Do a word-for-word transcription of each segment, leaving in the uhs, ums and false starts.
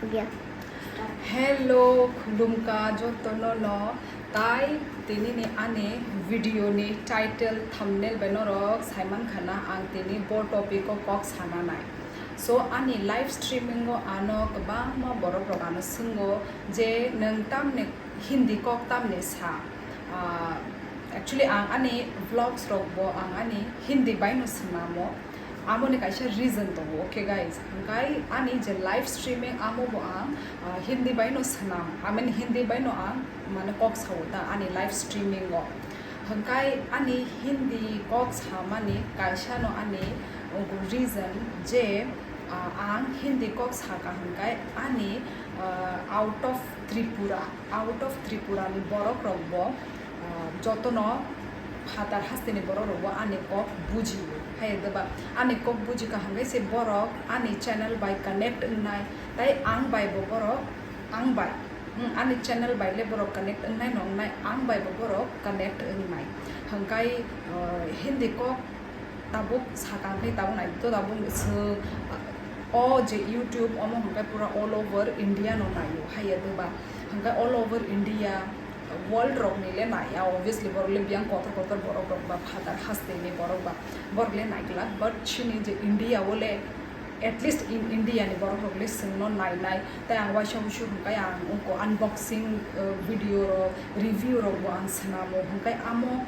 Hello, khulumkha jotono no. Tai tini ni ani video ni title, thumbnail bai norok saiman khana, ang tini bo topic o kok sana nai. So ani live streaming o ano kwbangma borok rok ano swngo je nwng tamni Hindi kok tamni sa. Ah, actually ang ani vlogs rok bo ang ani Hindi bai no swnamo. Amoni kaisa reason tongo, okay guys. Hwnkhe ani je live streaming amo bo ang, ah, Hindi bai no swnam. I mean Hindi bai no ang mane kok sao ta ani live streaming o. Hwnkhe ani Hindi kok samani kaisa no ani reason je, ah, ang Hindi kok saka hwnkhe ani, ah, out of Tripura, out of Tripura ni borok rok bo, ah, jotono phatar hasteni borok rok bo ani kok buji. Hai de ba, ani kok buji ka hwnkhe se borok ani channel bai connect wngnai, tai ang bai bo borok, ang bai, hmm, ani channel bai le borok connect wngnai no wngnai, ang bai bo borok connect wngnai. Hwnkhe, ah, Hindi kok tabuk sakang khe tabuk nai to tabuk swk, o je YouTube omo hwnkhe pura all over India no naio, haiya de ba? Hwnkhe all over India, world rok ni le naiya, obviously borok le biyang kotor kotor borok rok ba phatar haste ni borok ba borok le naiglak, but chini je India o le at least in India ni borok rok le swngno nainai, tai ang waisa wuisu hwnkhe ang ungko unboxing, uh, video rok, review rok bo ang swnamo, hwnkhe amo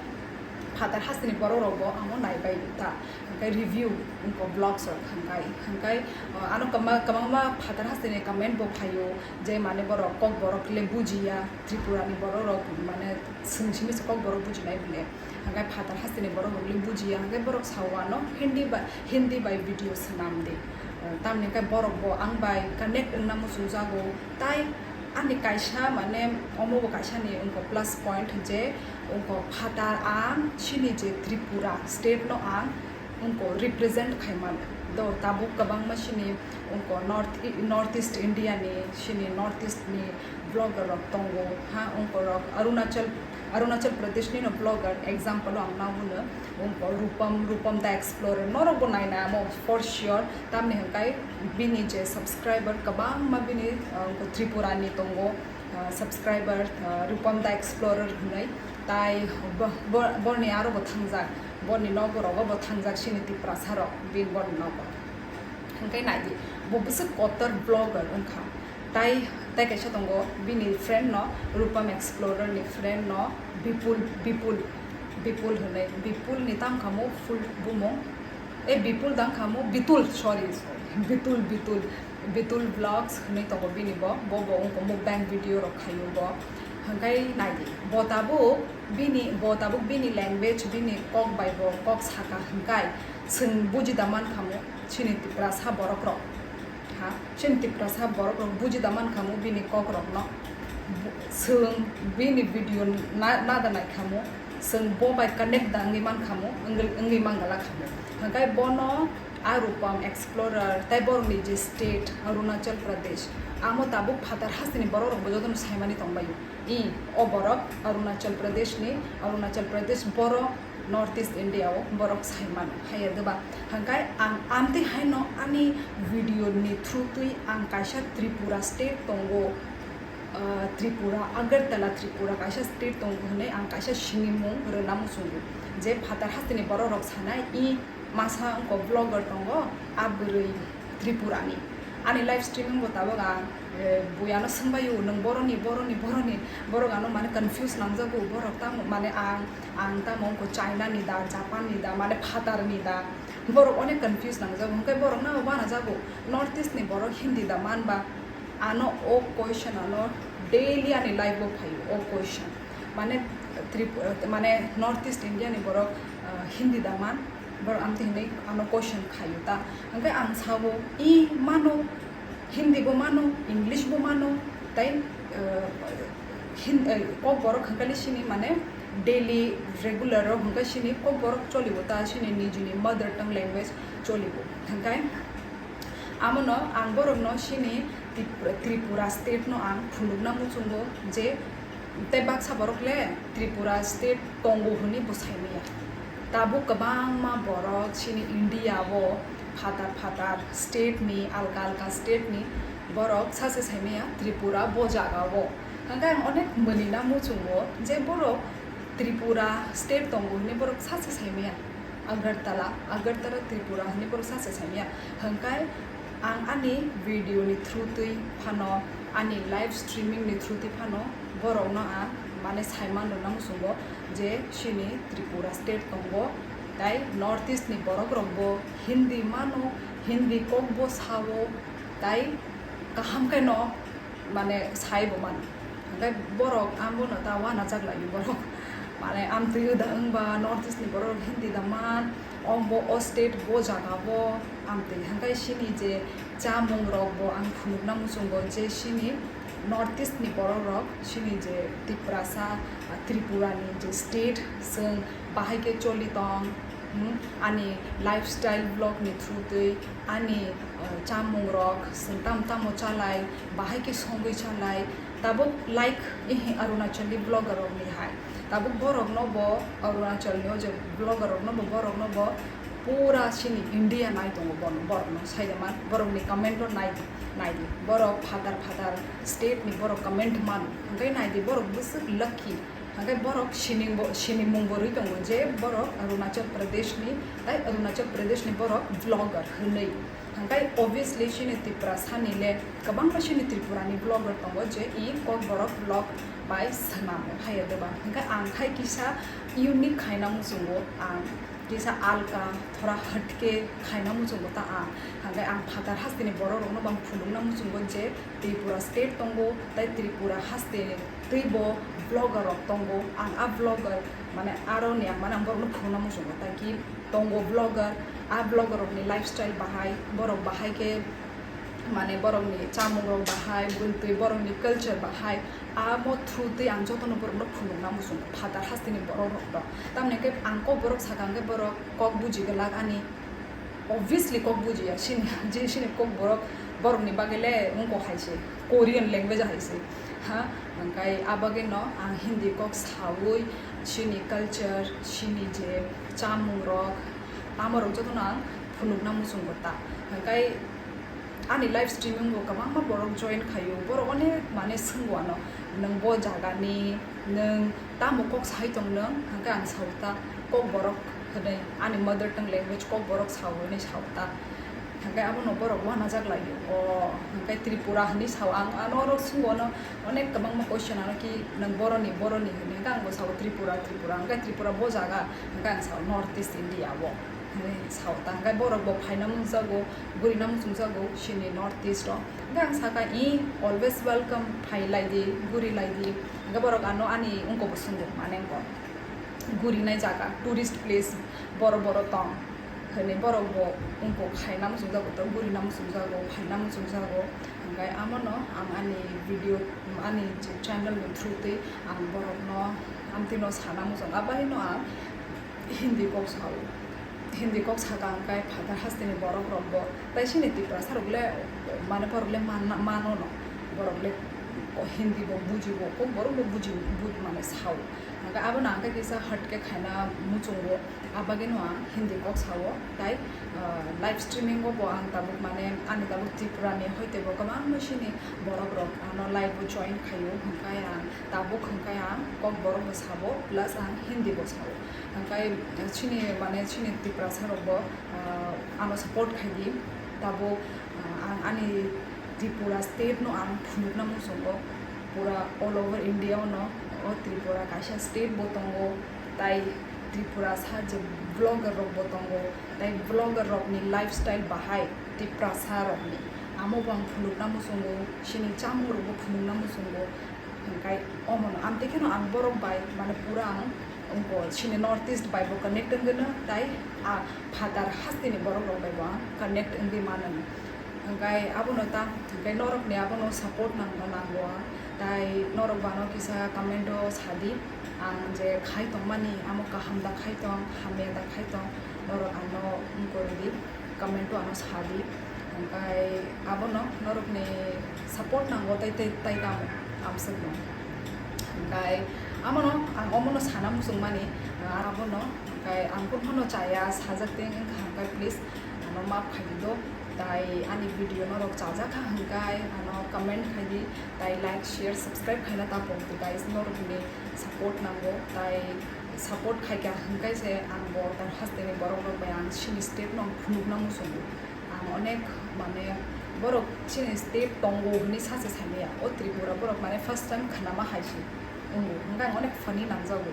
phatar hasteni borok rok bo amo naibai ta, hwnkhe review ungko vlogs rok hwnkhe, hwnkhe, uh, ano kwma-, kwbangma phatar hasteni comment bo phaio je mane borok kok borok le bujiya, Tripura ni borok rok mane swng simi se kok borok bujinai bile. Hwnkhe phatar hasteni borok rok le bujiya, hwnkhe borok sao ano Hindi bai, Hindi bai video swnam di. Eh, tamni hwnkhe borok bo ang bai connect wngna muchungjago. Tai ani kaisa mane omo bo kaisa ni wngkha plus point je wngkha phatar ang chini je Tripura state no ang wngkha represent khaimano. Do tabuk kwbangma chini wngkha North, North East India ni, chini North East ni vlogger rok tongo ha, wngkha rok Arunachal, Arunachal Pradesh ni no vlogger example ang nabuno wngkha Rupam, Rupam the Explorer, norok bo naina amo for sure, tamni hwnkhe bini je subscriber kwbangma bini, uh, Tripura ni tongo, uh, subscriber, uh, Rupam the Explorer hwnwi, tai bo-, bo-, borni aro bo thangjak, borni nogo rogo bo thangjak chini Tiprasa rok bin borni nogo. Hwnkhe naidi, bo bwswk kotor vlogger wngkha. Tai, tai kaisa tongo bini friend no, Rupam Explorer ni friend no, Bipul, Bipul, Bipul hwnwi. Bipul ni tamo kha mo full bumung. E Bipul tamo kha mo, Bitul, sorry, sorry. Bitul, Bitul. Bitul Vlogs hwnwi tongo bini bo. Bo, bo wngkha mukbang video rok khaio bo. Hwnkhe naidi. Bo tabuk bini, bo tabuk bini language, bini kok bai bo kok saka hwnkhe chwng buji da man kha mo. Chini Tiprasa borok rok, ha, chini Tiprasa borok rok buji da man kha mo bini kok rok no. Bu-, chwng bini video na, na da nai kha mo, chwng bo bai connect da wngwi man kha mo, wngwi, wngwi man gala kha mo. Hwnkhe bono a Rupam Explorer tai borok ni je state Arunachal Pradesh, amo tabuk phatar hasteni borok rok bo jotono saimani tongbaio. I, o borok Arunachal Pradesh ni, Arunachal Pradesh borok North East India o borok sai mano, haiya de ba? Hwnkhe ang amtwi haino ani video ni through twi ang kaisa Tripura state tongo, ah, Tripura, Agartala Tripura kaisa state tongo hwnwi ang kaisa sinimung rwna muchungo, je phatar hasteni borok rok sanai, i masa wngkha vlogger tongo, a bwrwi Tripura ni. Ani live streaming bo tabuk ang, eh, buiano swngbaio, "Nwng boroni, boroni, boroni?" Borok ano mane confuse nangjago, borok tamo mane ang, ang tamo wngkha China ni da, Japan ni da, mane phatar ni da. Borok onek confuse nangjago, hwnkhe borok no bana jago, North East ni borok Hindi da man ba? Ano o question ano daily ani life o phaio, o question. Mane Trip-, mane North East India ni borok, ah, Hindi da man? Borok amtwi hinwi ano question khaio ta. Hwnkhe ang sao, i mano, Hindi bo mano, English bo mano, tai, eh, Hin-, eh, kok borok hwnkhe sini mane daily regular o hwnkhe sini kok borok cholibo ta, sini nijini mother tongue language cholibo. Hwnkhe amono ang borokno sini Trip-, Tripura state no ang phunukna muchungo je tei baksa borok le Tripura state tongo hwnwi bo sai manya. Tabuk kwbangma borok chini India o phatar phatar state ni, alka alka state ni Borok sachi saimaya Tripura bo jaga o. Hwnkhe ang onek mwnwina muchungo je borok Tripura state tongo hwnwi borok sachi saimaya. Agartala, Agartala Tripura hwnwi borok sachi saimaya. Hwnkhe ang ani video ni through twi phano, ani live streaming ni through twi phano borokno ang mane saiman rwna muchungo je chini Tripura state tongo, tai North East ni borok rok bo Hindi mano, Hindi kok bo sao, tai kaham khe no mane sai bo mano. Hwnkhe borok ang bono ta uanajak lai borok. Mane amtwi da wngba North East ni borok Hindi da man, o bo o state bo jaga bo amtwi. Hwnkhe chini je chamung rok bo ang phunukna muchungo je chini North East ni borok rok chini je Tiprasa, ah, Tripura ni je state chwng bahai khe choli tong, hmm, ani lifestyle vlog ni through twi ani, ah, chamung rok chwng tamo tamo chalai, bahai khe songwi chalai, tabuk like, ehe, Arunachal ni vlogger rok ni hai. Tabuk borok no bo Arunachal ni o je vlogger rok no bo borok no bo pura chini India nai tongo bono, borok no sai de man, borok ni comment o nai di, nai di. Borok phatar phatar state ni borok comment man, hwnkhe nai di borok bwswk lucky. Hwnkhe borok sinimung bo, sinimung bo rwi tongo je borok Arunachal Pradesh ni, tai Arunachal Pradesh ni borok vlogger hwnwi. Hwnkhe obviously chini Tiprasa ni le kwbangma chini Tripura ni vlogger tongo je i Kokborok vlog bai swnam phaiya deba. Hwnkhe ang khai kisa unique khaina muchungo, ang kisa alka, thora hatke khaina muchungo ta ang. Hwnkhe ang phatar hasteni borok rokno bo ang phunukna muchungo je Tripura state tongo, tai Tripura haste twi bo vlogger rok tongo. Ang a vlogger, mane, aro ni ang, mane, ang borokno phunukna muchungo, tai ki tongo vlogger, a vlogger rokni lifestyle bahai, borok bahai khe, mane, borokni chamung rok bahai, buntwi borokni culture bahai, amo through twi ang jotono borokno phunukna muchungo, phatar hasteni borok rokno. Tamni hwnkhe ang kok borok saka hwnkhe borok kok buji glak ani. Obviously kok bujiya, chini, je chini kok borok, borokni bagwi le wngkok hai se, Korean language hai se. Ha, hwnkhe a bagwi no ang Hindi kok saui chini culture, chini je chamung rok, tamo rok jotono ang phunukna muchungo ta. Hwnkhe ani live streaming bo kwbangma borok join khaio, borok onek mane swngo ano, nwng bo jagani, nwng tamo kok sai tong nwng? Hwnkhe ang sao ta, kok borok hwnwi, ani mother tongue language kok borok sao hwnwi sao ta. Hwnkhe abono borok uanajak lai o, hwnkhe Tripura hwnwi sao. Ang ano oro swngo no onek kwbangma question ano ki nwng boroni, boroni hwnwi, hwnkhe ang bo sao Tripura, Tripura, hwnkhe Tripura bo jaga, hwnkhe ang sao North East India o. Hwnwi sao ta. Hwnkhe borok bo phaina muchungjago, gurina muchungjago chini North East o. Hwnkhe ang saka, "I, always welcome, phai lai di, guri lai di." Hwnkhe borok ano ani wngko bo swngwi mane wngko. Gurinai jaga, tourist place, boro boro tong hwnwi borok bo wngko, khaina muchungjago, to gurina muchungjago, phaina muchungjago. Hwnkhe amono ang ani video, ani je channel ni through twi ang borokno amtwino sana muchung. Abaino ang Hindi kok sao. Hindi kok saka hwnkhe phatar hasteni borok rok bo, tai chini Tiprasa rok le, mane borok le man-, mano no. Borok le Hindi bo bujigo, kok borok bo buji, buj-, mane sao. Hwnkhe abono ang khe kisa hatke khaina muchungo, abagino ang Hindi kok sao. Tai, ah, live streaming o bo ang tabuk mane ani tabuk Tripura ni hoite bo kwbangma chini borok rok ano live o join khaio, hwnkhe ang tabuk hwnkhe ang kok borok bo sabo plus ang Hindi bo sao. Hwnkhe chini, mane, chini Tiprasa rok bo, ah, ano support khai di. Tabuk, ah, ang ani Tripura state no ang phunukna muchungo, pura all over India o no o Tripura kaisa state bo tongo, tai Tripura sa je vlogger rok bo tongo, tai vlogger rok ni lifestyle bahai Tiprasa rok ni, amo bo ang phunukna muchungo, chini chamung rok bo phunukna muchungo. Hwnkhe omono amtwi kheno ang borok bai, mane, pura ang wngkha chini North East bai bo connect wngwi no, tai a phatar hasteni borok rok bai bo ang connect wngwi mano. Hwnkhe abono ta, hwnkhe norokni abono support nang-, nango ang, tai norok bo ano kisa comment o sadi, ang je khai tongmani amo kaham da khai tong, hamya da khai tong, norok ano wngkha rwdi. Comment o ano sadi. Hwnkhe abono norokni support nango tai, tai, tai tamo amswkno. Hwnkhe amono ang omono sana muchungmani, ah, abono hwnkhe ang kunu phano chaya sajak teng wngkha hwnkhe please ano map khai di do. Tai ani video norok chajak kha hwnkhe ano comment khai di, tai like, share, subscribe khaina ta pok di guys, norokni support nango, tai support khaikha hwnkhe se ang bo tar hasteni borok rok bai ang chini state no ang phunukna muchungo. Ang onek mane borok chini state tongo hwnwi sacha saimaya. O Tripura borok mane first time khnama hai se wngo. Hwnkhe ang onek funny nangjago.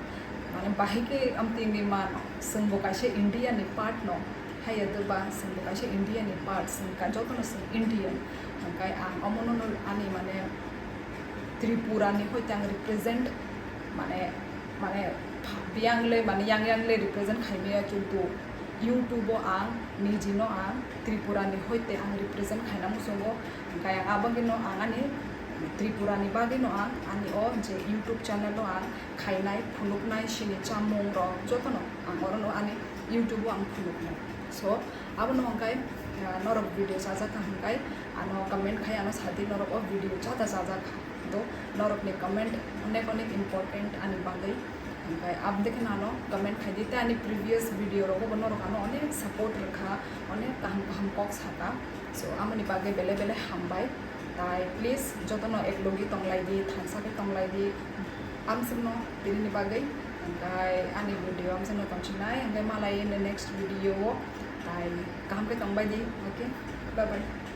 Mane bahai khe amtwini man, chwng bo kaisa India ni part no. Haiya doba chwng bo kaisa India ni part, chwng ka-, jotono chwng Indian. Hwnkhe ang omono no ani mane Tripura ni hoite ang represent mane, mane yang le, mane yang yang le represent khaimaya, kintu YouTube o ang niji no ang Tripura ni hoite ang represent khaina muchungo. Hwnkhe ang abagwi no ang ani Tripura ni bagwi no ang ani o je YouTube channel o ang khainai, phunuknai, sini chamung rok jotono ang oro no ani YouTube o ang phunuknai. So abono hwnkhe, ah, norok video chajak kha hwnkhe ano comment khai ano sadi norok o video chata chajak kha. To norokni comment onek onek important ani bagwi. Hwnkhe aboni khe ano comment khai di, tei ani previous video rogo bo norok ano onek support rwkha, onek kaham kaham kok saka. So amoni bagwi belai belai hambai. Tai please jotono eklogi tonglai di, thansa khe tonglai di. Amswkno tinini bagwi. Hwnkhe ani video amswkno tongsinai, hwnkhe malai in the next video o. Tai kaham khe tongbai di. Okay, bye bye.